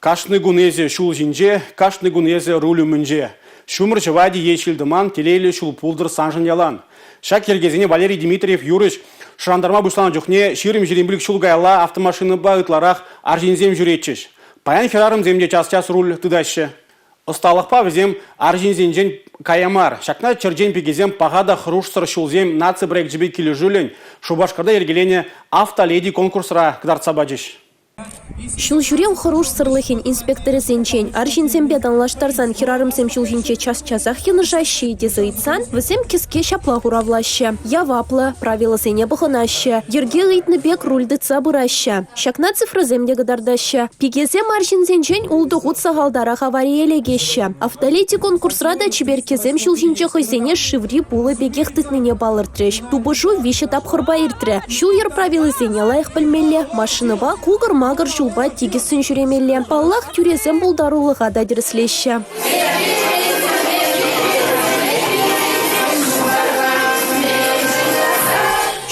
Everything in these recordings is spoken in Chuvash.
Кашни кун эсӗ ҫул ҫинче, кашни кун эсӗ руль умӗнче. Ҫумӑр ҫӑвать-и е ҫил-тӑман, телейлӗ ҫул пултӑр саншӑн ялан. Ҫак йӗркесене Валерий Дмитриев юрӑҫ шӑрантарма пуҫланӑ чухне 20-25 ҫул каялла автомашинӑпа ытларах арҫынсем ҫӳретчӗҫ. Паян хӗрарӑмсем те час-час руль тытаҫҫӗ. Ӑсталӑхпа вӗсем арҫынсенчен кая мар. Ҫакна черчен пикесем паха та хӑрушсӑр ҫулсем наци проекчӗпе килӗшӳллӗн Шупашкарта йӗркеленӗ «Автоледи» конкурсра кӑтартса пачӗҫ. Ҫул ҫӳрев хӑрушсӑрлӑхӗн инспекторӗсенчен арҫынсемпе танлаштарсан хӗрарӑмсем ҫул ҫинче час-часах йӑнӑшаҫҫӗ-и тесе ыйтсан вӗсем кӗске ҫапла хуравлаҫҫӗ: яваплӑ, правилӑсене пӑхӑнаҫҫӗ, йӗрке ыйтнӑ пек руль тытса пыраҫҫӗ. Ҫакна цифрӑсем те кӑтартаҫҫӗ. Пикесем арҫынсенчен ултӑ хут сахалтарах аварие лекеҫҫӗ. Автоледи конкурсра та чиперккесем ҫул ҫинче хӑйсене шыври пулӑ пекех тытнине палӑртрӗҫ. Тупӑшу виҫӗ тапхӑрпа иртрӗ. Ҫул-йӗр правилисене лайӑх пӗлмелле, машинӑпа кукӑр-макӑр ҫулпа тикӗссӗн ҫӳремелле. Паллах, тӳресем пултарулӑха та тӗрӗслеҫҫӗ.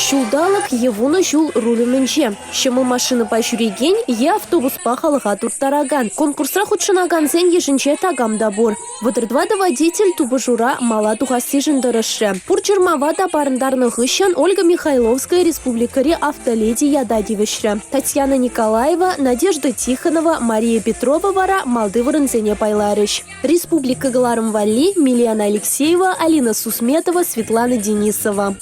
Ҫулталӑк е вунӑ ҫул руль умӗнче. Ҫӑмӑл машинӑпа ҫӳрекен е автобуспа халӑха турттаракан. Конкурсра хутшӑнакансен йышӗнче такам та пур. 34 водитель тупӑшура мала тухассишӗн тӑрӑшрӗ. Пур чӑрмава та парӑнтарнӑ хыҫҫӑн Ольга Михайловская республикӑри автоледи ята тивӗҫрӗ. Татьяна Николаева, Надежда Тихонова, Мария Петрова вара малти вырӑнсене пайларӗҫ. Республика кӑларӑм валли Милена Алексеева, Алина Сусметова, Светлана Денисова.